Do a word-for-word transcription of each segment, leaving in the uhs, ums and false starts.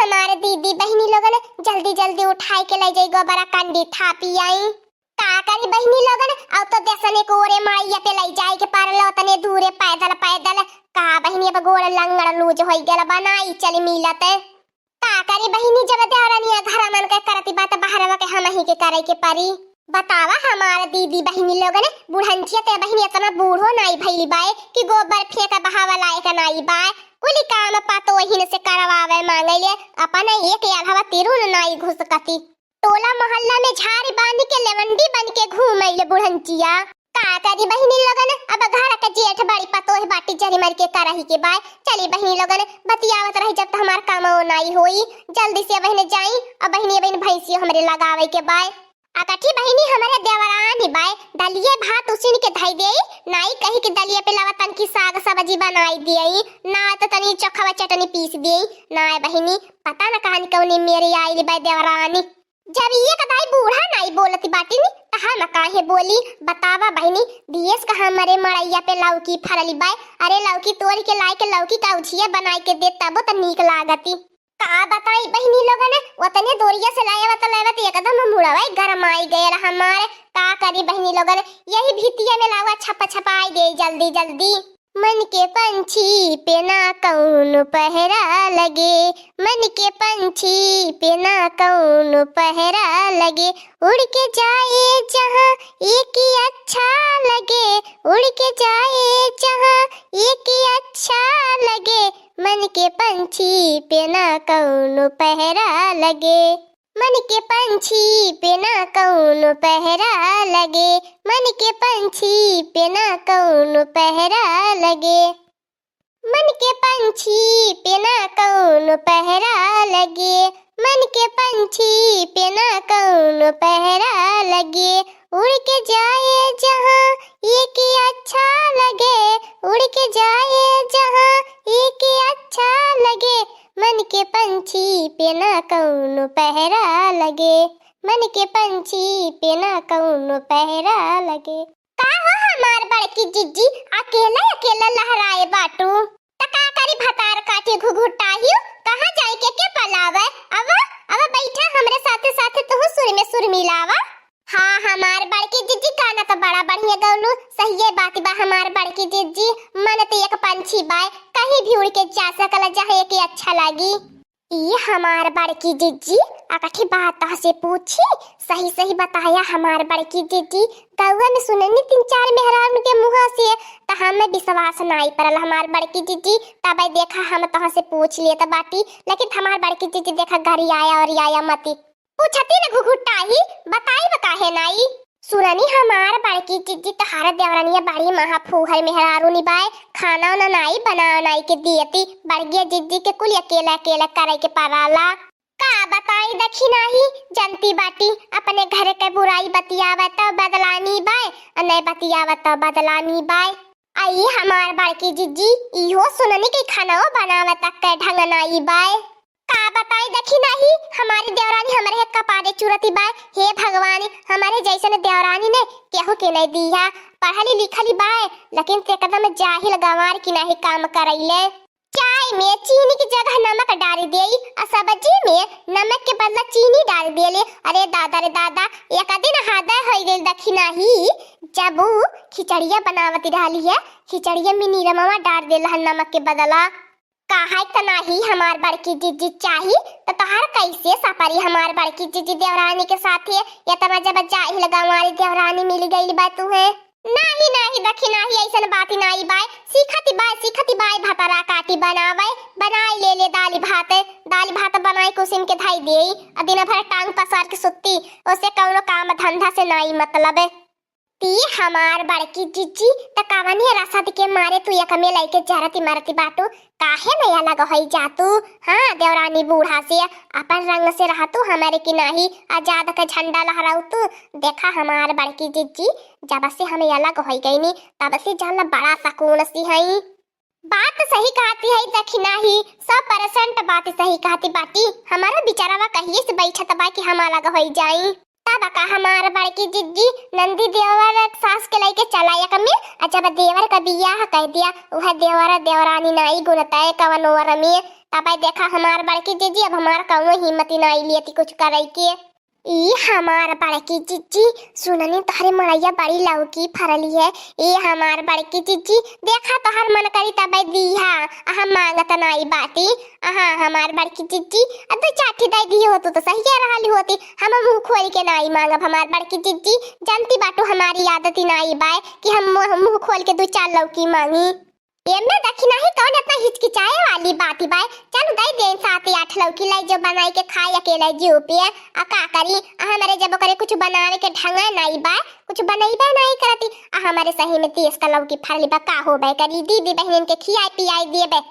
हमारे दीदी बहिनी लोगन, जल्दी जल्दी उठाए के लै जाई, गोबरा कंडी थापी आई। का करी बहिनी लोगन, अब तो देसने को ओरे माइया पे लै जाए के परल, ओतने दूरे पैदल पैदल। का बहिनी, अब गोड़ लंगड़ लूज होइ गल, बनाई चली मिलत। का करी बहिनी, जब देवरनिया घर मन के करती बात, बहरवा के हमही के करे के परी। बतावा हमार दीदी बहिनी लोगन, बुढ़ंचिया ते बहिनी इतना बूढ़ो नाई भइली बाय कि गोबर फेंक बहावा लायक नाई बाय। कुली काम पतोहिन से करवावे मांगैले, अपन एक अढ़वा तिरुन नाई घुसकती। टोला मोहल्ला में झारी बांध के लेवंडी बन के घूमैले बुढ़ंचिया। का करी बहिनी लोगन, अब घर के जेठ बड़ी पतोह बाटी, जरी मर के करही के बाय। चली बहिनी लोगन, बतियावत रही जब त हमार कामो नाई होई। जल्दी से बहिन जाई, अब बहिनी, बहिन भैंसियो हमरे लगावे के बाय। अकठी बहिनी हमरे देवरानी बाय, दलिये भात उसिन के धई देई, नाई कही कि दलिये पे लावा तनकी साग सब्जी बनाई देई, ना त तनी चोखवा चटनी पीस देई। ना बहिनी, पता न कहानी कौनी मेरी आइली बाय देवरानी। जब एक दाई बूढ़ा नाई बोलती बाटिन, त हम काहे बोली? बतावा बहिनी, दियस का हमरे मड़ैया पे लौकी फरली बाय। अरे लौकी तोड़ के लाए के लौकी का उझिया बनाई के दे तबो त नीक लागती। का बताई बहिनी लोगन, ओतने दोरिया से लायवत लायवत एकदम मुड़वा गरमाई गयल हमार। का करी बहिनी लोगन, यही भीतिया में लावा छप छपाई दे जल्दी जल्दी। मन के पंछी पे ना कौनो पहरा लगे, मन के पंछी पे ना कौनो पहरा लगे, उड़ के जाए जहाँ एक ही अच्छा लगे, उड़ के जाए जहाँ एक ही अच्छा लगे, मन के पंछी पे ना कौनो पहरा लगे। मन के पंछी पे ना कौनो पहरा लगे, मन के पंछी पे ना कौनो पहरा लगे, मन के पंछी पे ना कौनो पहरा लगे, मन के पंछी पे ना कौनो पहरा लगे, उड़ के जाए जहाँ एक ही अच्छा लगे, उड़ के जाए जहाँ एक ही अच्छा लगे, मन के पंछी पे ना कौनो पहरा लगे, मन के पंछी पे ना कौनो पहरा लगे। का हो हमार बड़की जिज्जी, अकेला अकेला लहराए बाटू? त का करी भतार काटी घुघुटाहियो, कहाँ जाए के के पलावे? अब, अब बैठा हमरे साथे साथे तुहू सुर में सुर मिलावा। हाँ हमार बड़की जिज्जी, गाना त बड़ा बढ़िया गौलू, सहिए बात बा हमार बड़की जिज्जी, मन त एक पंछी बाय, कहीं भी उड़ के जा सकला, जहाँ एके अच्छा लागी। ई हमार बड़की जिज्जी, अकठी बात तहसे पूछी, सही सही बताया हमार बड़की जिज्जी, गौवा में सुननी तीन चार मेहरारू के मुँह से, त हमें विश्वास नाई परल हमार बड़की जिज्जी, तबे देखा हम तहसे पूछ लेत बाटी, लेकिन हमार बड़की जिज्जी देखा गरियाया और आया मती। पूछती न घुघुटाही, बताई ब काहे नाई। सुननी हमार बड़की जिज्जी तोहार देवरनिया बड़ी महा फूहर मेहरारू निबाए, खाना उना नाई बना नाई के दियती, बड़गिया जिज्जी के कुल अकेला अकेला करे के पराला। का बताई दखिनाही, जनती बाटी, अपने घर के बुराई बतियावे त बदलानी बाय, अ नै बतियावे त बदलानी बाय। आई हमार बड़की जिज्जी, इहो सुननी के खाना बनावे तक के ढंग नाई बाय। का बताई दखिनाही, हमारी देवरानी हमरे हे कपारे चुरती बाय। हे भगवान, हमरे जैसन देवरानी ने केहू के नहीं दिया। पढ़ली लिखली बाय, लेकिन ते एकदम जाहिल गंवार की नाही काम करैले। चाय में चीनी की जगह नमक डाल देई, आ सब्जी में नमक के बदला चीनी डाल देले। अरे दादा रे दादा, एक दिन हादय हो गइल दखिनाही, जब ऊ खिचड़िया बनावत रहली है, खिचड़िया में निरमवा डाल देला है नमक के बदला। काहे त नाही हमार बड़की जिज्जी चाही, त तोहार कैसे सपरी हमार बड़की जिज्जी देवरानी के साथे? इतना जब जाहिल गंवारी देवरानी मिल गइल बा तुहे। नाही, नाही, दखिनाही, ऐसन बात नाही बाय। सीखती बाय, सीखती बाय, भतरा काटी बनावे, बनाई ले ले दाली भात, दाली भात बनाई कुसिन के धाई देई, आ दिन भर टांग पसार के सुत्ती, ओसे कौनो काम धंधा से नाही मतलब। ती हमार बड़की जिज्जी, त कवने रसद के मारे तू एक में लइके जरती मरती बाटू? काहे नहीं अलग होई जातू? हाँ, देवरानी बूढ़ा से अपन रंग से रहतू, हमरे की नाही आजाद के झंडा लहराऊ तू। देखा हमार बड़की जिज्जी, जब से हम अलग होई गईनी, तब से जान ला बड़ा सकून सी हई। बात सही कहती है दखिनाही, सौ परसेंट बात सही कहती बाटी। हमारा बिचारावा कहिए से बैठत बा कि हम अलग होई जाई। तब का हमार बड़की जिज्जी नंदी देवर सास के लइके चला एक में, आ जब देवर का बियाह कइ दिया, उहे देवर देवरानी नाई गुनतै कवन ओर में। तब देखा हमार बड़की जिज्जी, अब हमार कउनो हिम्मत ही नाई लियती कुछ करइ के। ई हमार बड़की जिज्जी, सुननी तोहरे मड़इया बड़ी लौकी फरली है। ए हमार बड़की जिज्जी, देखा तोहर मन करी तबै दीहा, आ हम मांगत नाई बाटी। अहा हमार बड़की जिज्जी, आ दू चार ठी दइ दी हो तू तो सही कह रहली होती, हम मुंह खोल के नाई मांगब हमार बड़की जिज्जी। जानती बाटू हमारी आदत ही नाई बाय कि हम मुंह, मुंह खोल के दू चार लौकी मांगी। एमे दखिनाही कौन इतना हिचकिचाए वाली बात बाय? चल दइ देन सात आठ लौकी लाई जो बनाई के खाए अकेले जीव पे। आ का करी, आ हमरे जब ओकरे कुछ बनावे के ढंगा नाई बाय, कुछ बनइबे नाई करती, आ हमरे सही में तीस का लौकी फरली बा, का होबे करी, दीदी बहनिन के खियाई पियाई देबे।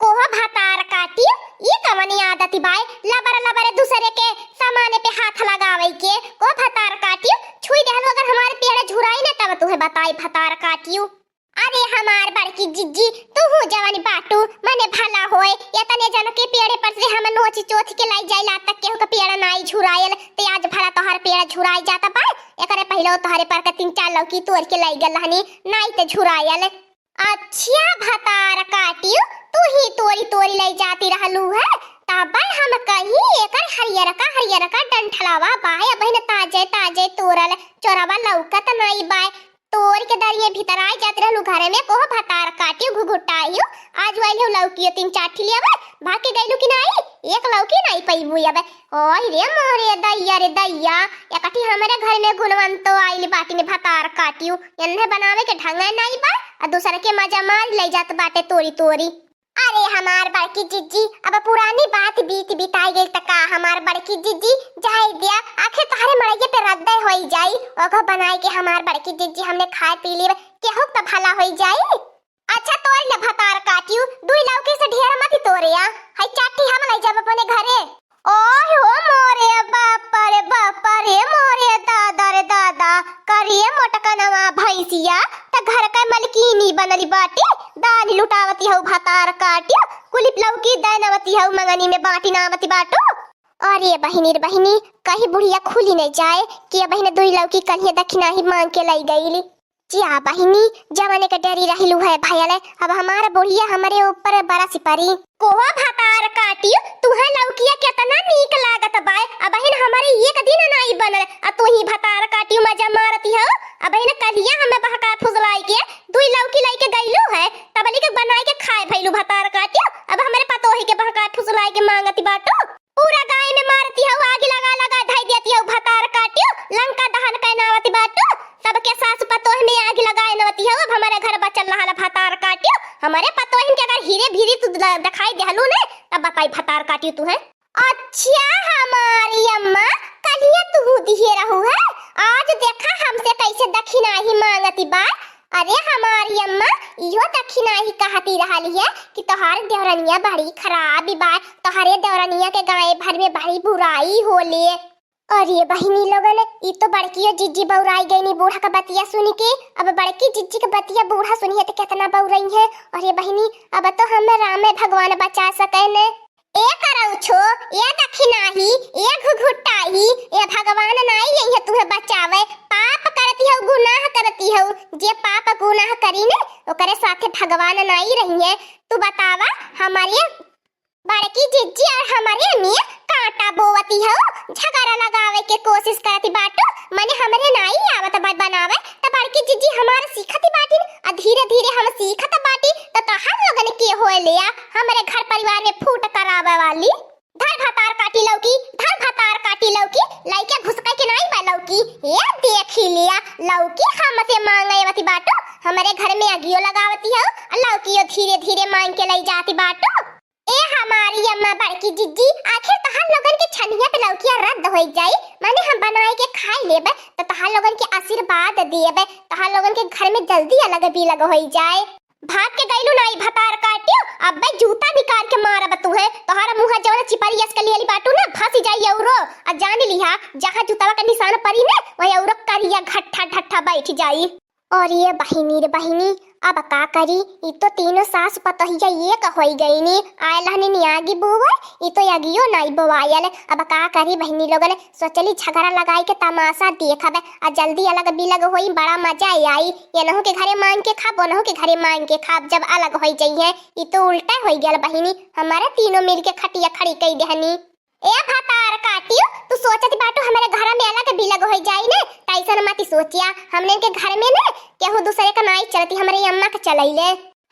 कोह भतार काटी, ई कवनी आदत बाय, लबर लबर दूसरे के सामाने पे हाथ लगावे के। कोह भतार काटी, छुई देहलू अगर हमारे पेड़ झुराई न तब तुहे बताई भतार काटियो। अरे हमार बड़की जिज्जी, तू हूँ जवानी बाटू, मने भला होए, इतने जन के पेड़े पर से हम नोच चोच के लाई जाइला तक केहू का पेड़ नाई झुरायल, ते आज भला तोहर पेड़ झुराई जाता बा। एकरे पहिले तोहरे पर के तीन चार लौकी तोड़ के लाई गल हनी, नाई ते झुरायल। अच्छा भतार काटियो, तू ही तोरी तोरी लाई जाती रहलू है, तब हम कहीं एकर हरियरका हरियरका डंठलावा बाय, अबहिन ताजे ताजे तोरल चोरवा लौकत नाई बाय। तोड़ के दरिये भीतर आइ जात रहलू घरे में, कोह भतार काटियो घुघुटाइयो। आज आइल हो लौकियो तीन चार ठिलिया बा, भाग के गइलू कि नाई? एक लौकी नाई पइबू अब। ओय रे मोरे दैया रे दैया, एकठी हमरे घर में गुणवंतो आइल बाटिन भतार काटियो। एन्हे बनावे के ढंगे नाई बा, आ दूसर के मजा मार ले जात बाटे तोरी तोरी। अरे हमार बड़की जिज्जी, अब पुरानी बात बीत बिताई गइल त का हमार बड़की जिज्जी, जाए दिया, आखिर तोहरे मड़इये पे रद्दे होई जाई, ओघो बनाए के हमार बड़की जिज्जी हमने खाए पी ली, केहू त भला होई जाई। अच्छा तोरी न भतार काटियो, दुई लौकी से ढेर मत तोरे आ, हई चाटी हम लाई जब अपने घरे। ओह हो मोरे बाप रे बाप रे मोरे दादा रे दादा, करिए मोटकनवा भैंसिया, त घर का मलकिनी बनली बाटी, दानी लुटावती हऊ भतार काटियो, कुलिप लौकी दैनवती हऊ मंगनी में बाटी नावती बाटू। अरे बहिनी रे बहिनी, कहीं बुढ़िया खुली नहीं जाए कि अब बहिन दुई लौकी कलिए दखिनाही मांग के लाई गईली। जिया बहिनी, जवने के डरी रहलू है भयले, अब हमार बुढ़िया हमरे ऊपर बरस परी। कोहो भतार काटियो, तुहे लौकिया केतना नीक लागत बाय। अबहिन हमरे एक दिन नाई बनल, आ तू ही भतार काटियो मजा मारती हो। अबहिन कलिया हमें बहका फुसलाई के दुई लौकी लइके गइलू है, तबली के बनाई के खाए भइलू भतार काटियो। अब हमरे पतोही के बहका फुसलाई के मांगती बाटू। पूरा गाय में मारती हऊ, आग लगा लगा धई देती हऊ भतार काटियो, लंका दहन कैनावती बाटू। सबके सास पतोह में आग लगाए नवती हऊ, अब हमरे घर बचल रहल भतार काटियो। हमरे पतोहन के अगर हीरे भीरी तू ल-, दिखाई देहलू ने, तब बताई भतार काटियो तू है। अच्छा हमारी अम्मा, कलिया तू दिहे रहू है, आज देखा हमसे कैसे दखिनाही मांगती बा। अरे हमारी अम्मा, इहो दखिनाही कहती रहली है कि तोहार देवरनिया बड़ी खराब बा, तोहरे देवरनिया के गाँव भर में बड़ी बुराई होले। अरे बहिनी लोगन, ई तो बड़कियो जिज्जी बौराई गईनी बूढ़ा का बतिया सुनी के। अब बड़की जिज्जी के बतिया बूढ़ा सुनी है तो कितना बौरई है। अरे बहिनी, अब तो हमें रामे भगवान बचा सके ने। ए करौछो, ए दखिनाही, ए घुघुटाही, ए भगवान नाई यही तुहे बचावे। पाप करती हऊ, गुनाह करती हऊ। जे पाप गुनाह करी ने, ओकरे साथे भगवान नाई रही है। तू बतावा, हमारे बड़की जिज्जी और हमारे में कांटा बोवती हऊ, झगड़ा लगावे के कोशिश करती बाटू। मने हमरे नाई आवत बा बनावे, त बड़की जिज्जी हमार सीखती बाटिन, आ धीरे धीरे हम सीखत बाटी, त तोहार लोगन के होए ले आ, हमरे घर परिवार में फूट करावे वाली। धर भतार काटी लौकी, धर भतार काटी लौकी, लइके घुसके के नाई बा लौकी। ए देखी लिया, लौकी हमसे मांगे वती बाटू, हमरे घर में अगियो लगावती हऊ, आ लौकियो धीरे धीरे मांग के लई जाती बाटू। ए हमारी अम्मा बड़की जिज्जी, आखिर तोहार लोगन के छनिया पे लौकिया रद्द होई जाई, माने हम बनाई के खाई लेबे, त तोहार लोगन के आशीर्वाद देबे, तोहार लोगन के घर में जल्दी अलग बिलग होई जाए। भाग के गइलू नाई भतार काटियो, अब्बे जूता निकाल के मारब तुहे। तोहर मुंह जवन चिपरी अस के लियली बाटू ना, फंस जाई औरो। आ जान लिहा, जहाँ जूतवा का निशान परी ना, वही औरो करिया घट्ठा ढट्ठा बैठ जाई। अरे बहिनी रे बहिनी, अब का करी, ई तो तीनों सास पतोहिया एक होई गईनी। आयल हनी आगी बुआवे, ई तो अगियो नाई बोआयल। अब का करी बहिनी लोगन, सोचली झगड़ा लगाई के तमाशा देखब, आ जल्दी अलग बिलग होई, बड़ा मजा आई। एनहू के घरे मांग के खाब, ओनहू के घरे मांग के खाब, जब अलग होई जइहें। ई तो उल्टा होई गयल बहिनी, हमारे तीनों मिल के खटिया खड़ी कई देहनी। ए भतार काटियो, तू सोचत बाटू हमरे घर में अलग बिलग होई जाई ने, तैसन मत सोचिया। हमने के घर में ने केहू दूसरे का नाई चलती, हमरे अम्मा के चलैले।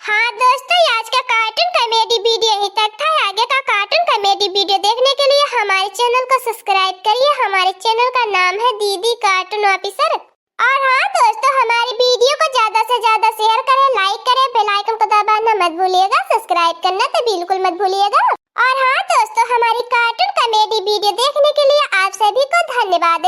हाँ दोस्तों, आज का कार्टून कॉमेडी वीडियो यहीं तक था। आगे का कार्टून कॉमेडी वीडियो देखने के लिए हमारे चैनल को सब्सक्राइब करिए। हमारे चैनल का नाम है दीदी कार्टून ऑफिसर। और हाँ दोस्तों, हमारी वीडियो को ज्यादा से ज्यादा शेयर करें, लाइक करें, बेल आइकन को दबाना मत भूलिएगा, सब्सक्राइब करना तो बिल्कुल मत भूलिएगा। और हाँ दोस्तों, हमारी कार्टून कॉमेडी वीडियो देखने के लिए आप सभी को धन्यवाद।